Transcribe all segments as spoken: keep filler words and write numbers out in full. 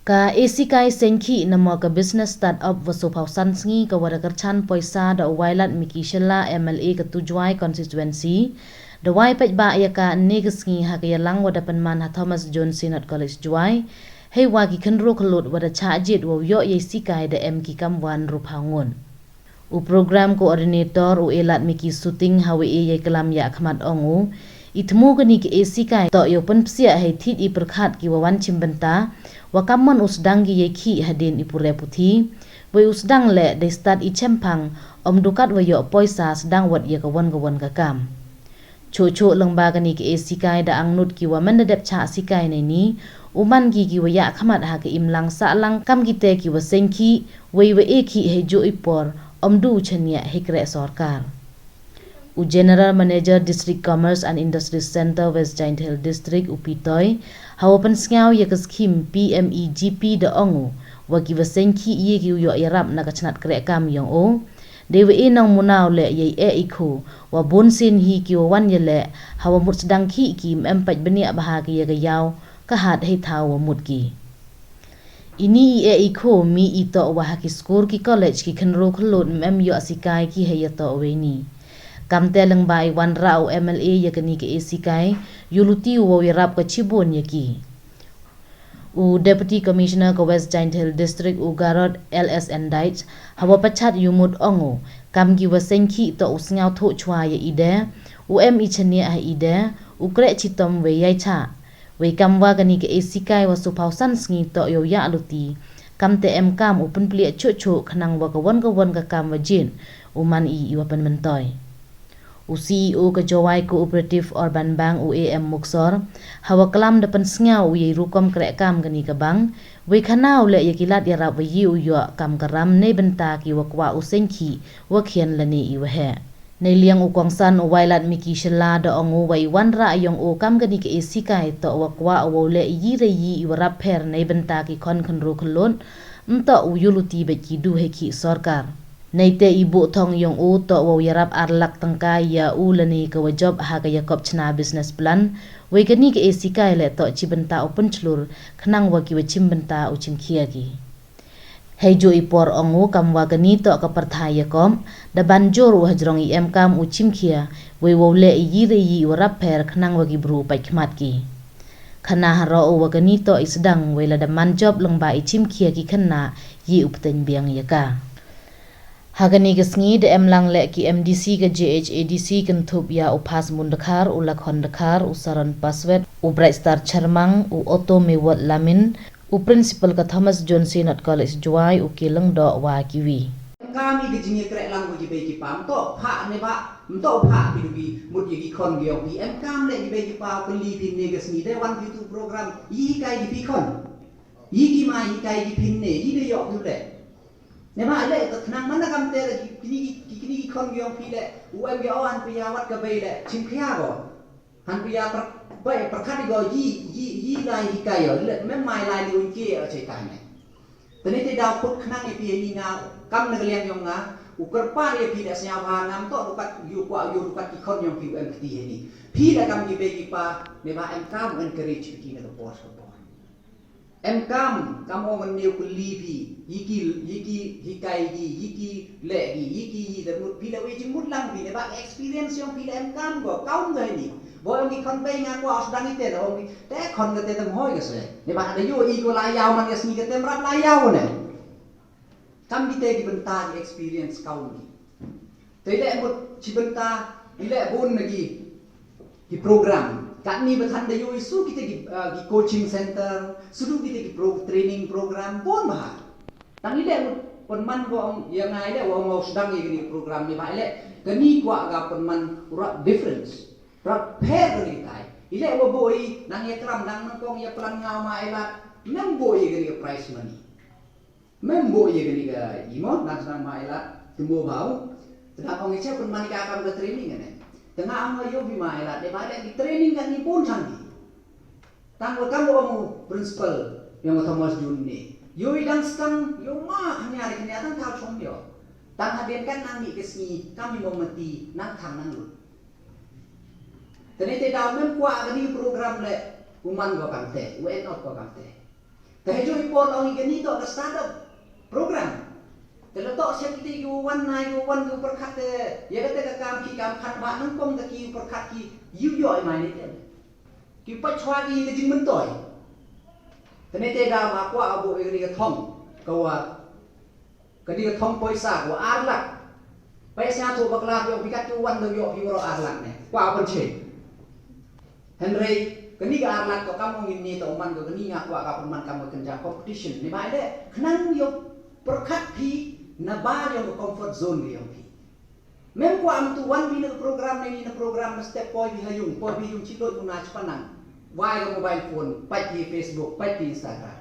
Ka esikai seiñ khih namo ka Business Start-up wa soophaw san sngi ka wa da kyrchan poisa da u Wailadmiki Shylla, M L A ka tu Jowai constituency, da wai paidbah ya ka ynne ka sngi ha ka yalang wa da pynman ha Thomas Jones Synod College Jowai, heiwa ki khynroo khyllood wa da chah jied wow yoh yei sikai da em ki kam wa ynruphaw ngut. U program coordinator u Eladmiki Suting ha wa e yei klam yahkhmat ong u, i thmu kani ka esikai toh yow pynpsiah hei thied i pyrkhat ki wa wan chimbynta, wa kammon u sdang ki yei khih hadien i pule puthi, wei u sdang leh dei stad i chemphang, ym du kat wa yoh poisa sdang wat ya kawon kawon ka kam. Chooh chooh lyngba kani ka esikai da angnud ki wa manda dep chah sikai neini, u man ki ki wa yahkhmat ha ka imlang sahlang kam kite ki wa seiñ khih, wei wa e khih heijooh i por, ym du u chaniah hei kreh sorkar. U General Manager District Commerce and Industry Centre West Jaintia Hills District u Pi Toi, ha wa pynsngew ya ka scheme P M E G P da ong u, wa ki wa seiñ khih ye ki u yoh yarap na ka chnat kreh kam yong u. Dei wa e nongmuna u leh yei eh i khoo, wa boonsien hi ki wa wan yaleh, ha wa mut sdang khih ki ym em pait bniah bha ki ya ka yaw, ka hat heithaw wa mut ki. Ini i eh i khoo mih i toh wa ha ki skur ki college ki khynroo khyllood ym em yoh sikai ki hei yatoh weini. Kamte lyngba i wanrah u M L A ya kani ka esikai, yooluti u wow yarap ka chiboon ya ki. U Deputy Commissioner ka West Jaintia Hills District u Garod L S N Dyche, ha wa pachat yow mut ong u, kam ki wa seiñ khih toh u sngewthuh chwa ya i de, u em i chaniah ha i de, u kreh chitom wei yai chah. Wei kam wa kani ka esikai wa soophaw san sngi toh yow yahluti, kamte em kam u pynpliah chooh chooh khnang wa kawon kawon ka kam wa jied, u man i i wa pynmyntoi. U C E O ka Jowai Cooperative Urban Bank u A M Muksor, ha wa klam da pynsngew u yei rukom kreh kam kani ka bank, wei khana u leh ya ki lad yarap wa ye u yoh kam ka ram neibynta ki wa kwah u seiñ khih, wa khian lane i wa heh. Neiliang u kongsan u Wailadmiki Shylla da ong u wa i wanrah yong u kam kani ka esikai toh wa kwah u wow leh iyi re iyi i wa rap pher neibynta ki khon khynroo khyllood, ym toh u yooluti beit ki du hei khih sorkar. Neite i booh thong yong u toh wow yarap ar lak tyngka ya u lane ka wa jop ha ka yakop chna business plan, wei kani ka esikai leh toh chibynta u pynchlur, khnang wa ki wa chimbynta u chimkhia ki. Heijooh i por ong u kam wa kani toh ka pyrthai yakop, da ban joor u hajrong i em kam u chimkhia, wei wow leh iyi re iyi i wa rap pher khnang wa ki bru u pait khmat ki. Khana haroh u wa kani toh i sdang wei lada man jop lyngba i chimkhia ki khynnah, ye u pteiñ biang ya ka. Ha kani ka sngi da em lang leh ki M D C ka J H A D C kynthup ya u Phasmun Dkhar, u Lakhon Dkhar, u Saron Paswet, u Brightstar Chyrmang, u Otto Mewot Lamin, u Principal ka Thomas Jones Synod College Jowai, u K Lyngdoh wa ki wi. Em kam i ka jingyakreh lang wa ki bei ki pa, ym toh phah ne phah, ym toh phah phi du phi mut ya ki khon ki yong phi, em kam leh ki bei ki pa, pynli phi ne ka sngi, de wan phi tu program, i hikai ki phi khon. I ki ma hikai ki phi ne, i de yoh phi leh. Ne ma leh, ka khnang man na kamte leh ki, kini ki, ki, kini ki khon ki yong phi leh, u em ki o han phi ya wat ka bei leh, chimkhia ko. Han phi ya pyrkhat, pyrkhat i ko yi, yi, yi lai hikai o, leh, mem mai lai li un ki o chai tai ne. Tani te daw khut khnang i phi ni nga, kam na ka liang yong nga, u kyrpad i phi da sñiaw ha ngam toh du kat yow kwah yow du kat ki khon yong phi u em kti heini. Phi da kam ki bei ki pa, ne ba em kam encourage phi ki na ka por ka por. Em kam, kam ong neu kylli phi, yi ki, yi ki hikai ki, yi ki leh ki, yi ki yi da mut phi da wei jingmut lang phi, ne ba experience yong phi da em kam ko, kaum ko heini. Bo yong ki khon bei nga kwah sdang i te, da ong phi, te khon ka te da mhoi ka se. Ne ba da yoh i ko la yaw man ka sngi ka te mrap la yaw ne. Kam ki te ki bynta ki experience kaum ki. Te i leh mut chibynta, i leh bun na ki, ki program. Katni ba than da yoh i su ki te ki, ah, ki coaching center, su du ki te ki pro-, training program, bun bha. Tang i leh mut pynman wa ong, ya nga i leh wa ong wow sdang ya kani program ne ba i leh, kani kwah ka pynman rap difference. Rap pher kani tai. I leh wa boi, nang ya kram, nang nang kong ya plan nga ma i lad, nang boi ya kani ka prize money. Mem boi ya kani ka i mo, nang snang ma i lad, tu mo bau. Te da ong i chap pynman ka kam ka training ne. Te nga ong yoh phi ma i lad, ne ba leh ki training kani bun sang ki. Tang wa kam wa ong principal, yong Thomas Jones ne. Yoh i dang stang, yoh ma khania re khania tang thaw chong yoh. Tang hadien kan nang mih ka sngi, kam i mo mati, nang khang nang lut. Te ne te daw mem kwah kani program leh, u man ko kamte, u end up ko kamte. Te hajooh i por ong i kani toh ka startup program. Te la toh sha kite ki wan na ki wan ki u pyrkhat te, ya kate ka kam ki kam khat ba nang kong ka ki u pyrkhat ki yu yo i mai ni te. Ki pat chwa ki ka jingmyntoi. Te ne te da ma kwah u buh ya kani ka thong ka wa Kani ka thong poisa ko ar lak. Paya sñiawthooh bakla phi ong phi kat ki wan da yoh phi waroh ar lak ne. Kwah pynche. Hynrei kani ka ar lak ko kam ong ini toh man ko kani nga kwah ka pynman kam ka kynja competition. Neibhah de khnang yoh pyrkhat phi na bar yong ka comfort zone ka yong phi. Mem kwah ym tu wan phi na ka program ne, ni na program, mynstep poi phi ha yung, poi phi yung chiloi muna chpanang. Wai ka mobile phone, pait phi Facebook, pait phi Instagram.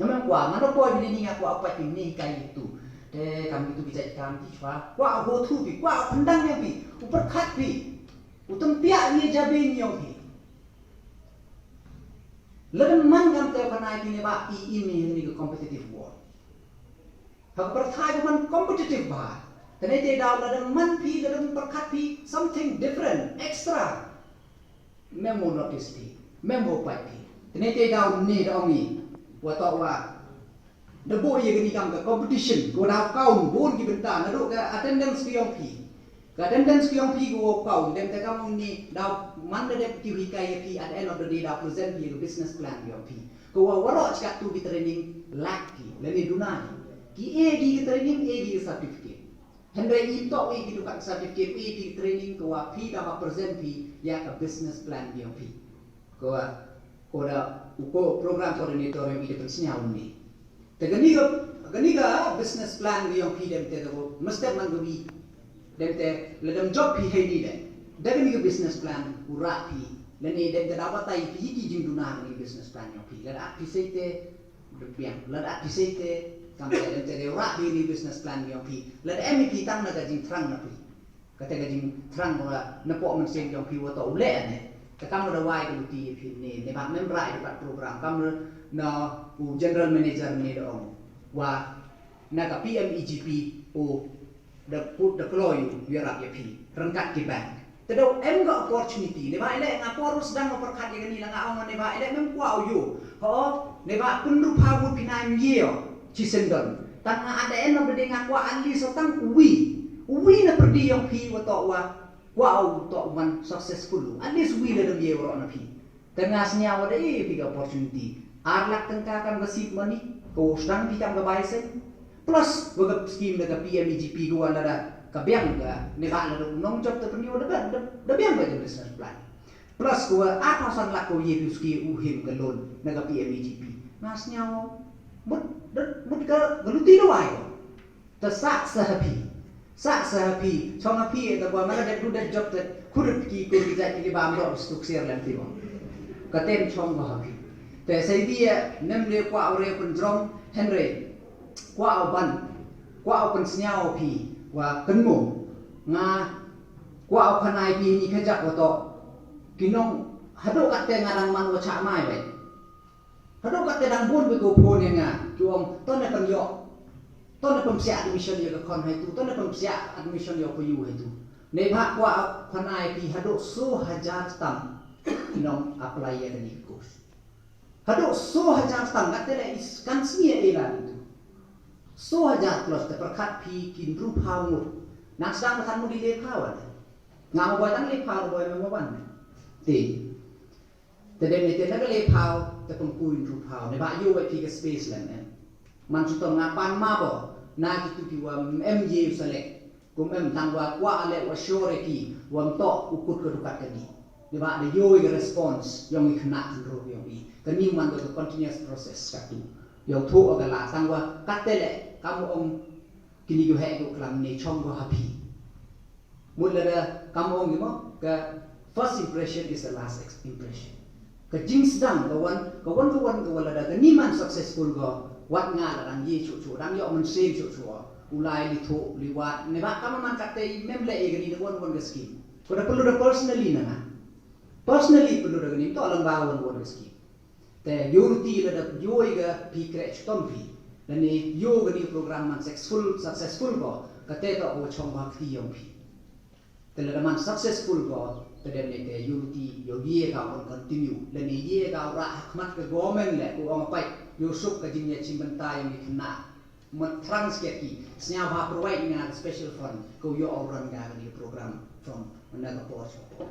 Nga mem kwah, nga no poi phi ni nga kwah pait phi ni kai tu. Te kam kitu ki jait kam ki chwa. Kwah ho thu phi, kwah phyndang yong phi, u pyrkhat phi, u tympiah ni jabieng yong phi. Lada man kam te phanai phi neibhah i im ni ha kani ka competitive world. Ha ka pyrthai ka man competitive bha. Te ne te daw lada man phi, lada man pyrkhat phi something different, extra. Mem mo notice phi, mem mo pait phi. Te ne te daw ni da ong i wa toh wa da buh ya kani kam ka competition, ko daw kaun bun ki bynta, nadooh ka attendance ki yong phi. Ka attendance ki yong phi ko wow kaun, dem te kam ong ni daw man da dep ki hikai ya phi, at the end of the day daw present phi ya ka business plan ki yong phi. Ko wa waroh chi kattu ki training lak ki, lane duna ki. Ki e ki training, e ki certificate. Hynrei i toh i ki dukat certificate, i ki training ko wa phi da ha present phi ya ka business plan ki yong phi. Ko wa, ko da, u ko program coordinator yong i da pynsñiaw ni. Te kani ka, kani ka business plan ki yong phi dem te ko, mynstep man ko wi. Dem te, la dem job phi hei ni de. Da kani ka business plan u rah phi. Lane dem te da batai phi ki jingduna kani business plan yong phi. Lada phi sei te, da biang. Lada phi sei te, kam te dem te de u rah phi ni business plan yong phi. Lada em phi tang na ka jingthrang na phi. Kate ka jingthrang wa na poh mynsiem yong phi wa toh u leh ne. Te kam da wai ka luti phi ni, neibhah mem rah i dukat program. Kam na u general manager ni da ong wa na ka P M E G P u da put da kloi u yarap ya phi ryngkat ki bank. Te da em ka opportunity, neibhah i leh nga por u sdang u pyrkhat ya kani la nga ong neibhah i leh mem kwah u yoh. Ho, neibhah pynru pha u phi na em ye o chi syndon. Tang nga at the end of the day nga kwah at least o tang wi. Wi na pyrdi yong phi wa toh wa kwah u toh man successful. At least wi la dem ye waroh na phi. Te nga sñiaw wa da e phi ka opportunity. Ar lak tyngka kam ka seed money, ko sdang phi kam ka bai seng. Plus, wa ka scheme da ka P M E G P ko wa lada ka biang ka, neibhah lada u nongjob te pynyoo da, da, da biang ka business plan. Plus, ko wa ar thousand lak ko ye phi u scheme u him ka loan na ka P M E G P. Nga sñiaw, mut, da, mut ka, ka luti da wai ko. Te sah sa ha phi. Sah sa ha phi. Chong ha phi, te boi man la dep du dep job te. Khut ki, khut ki jait ki bam roh stuk siar lem phi bang. Ka tem chong ko ha phi. Te sei di ya, nem le kwah u re pynjrong, hynrei kwah u ban. Kwah u pynsñiaw phi. Wa kynmo. Nga kwah u khanai phi ni khajak wa toh. Ki nong, hadooh katte nga dang man wa chah mai beit. Hadooh katte dang bun ki ko phone ya nga, ki ong, to ne pynyoh, to ne pynpsiah admission ya ka khon hei tu, to ne pynpsiah admission ya u payu hei tu. Neibhah kwah phanai phi hadooh soo hajar tam ki nong apply ya kani ka course. Hadooh soo hajar tam, katte le i kan sngi e la tu. Soo hajar plus te pyrkhat phi ki ynru phaw ngut. Nang sdang pyrkhat mut i le phaw ade. Nga mo boi tang le phaw, boi mo ban. Te. Te dem ne te na ka le phaw, te pynku ynru phaw. Neibhah yoh wei phi ka space lem em. Man chitom nga pan ma bo, na kitu ki wa em ye u select. Kum em tang wa kwah le wa sure ki, wa ym toh u kut ka dukat kani. Neibhah da yoh i ka response, yong i khynnah khynroo yong i. Kani man ka continuous process katu. Yow thoh ka la tang wa katte le, kam ong kini ki heh ko klam ne chong ko ha phi. Mut lada kam ong ki mo, ka first impression is the last ex-, impression. Ka jingsdang, ka wan, ka wan, ka wan, ka wan lada kani man successful ko, wat nga la dang ye chuh chuh, dang yoh mynsiem chuh chuh. U lai li thoh, li wad, neibhah kam man katte mem le ye kani da wan wan ka scheme. Ko da pynlut da personally na nga. Personally pynlut da kani, to lang ba wan wan ka scheme. Te yoh luti lada yoh i ka phi kreh chitom phi. Lane yoh kani ka program man successful, successful ko. Katte toh ko chong ba kti yong phi. Te lada man successful ko, te dem ne te yoh luti, yoh ye ka wan continue. Lane ye ka rah ha khmat ka government le, ko ong pait. Yow suk ka jingyachimbynta yong ki khynnah. Mat thrang sket ki, sñiawbha provide nga ka special fund, ko yoh u run ka kani ka program from another por.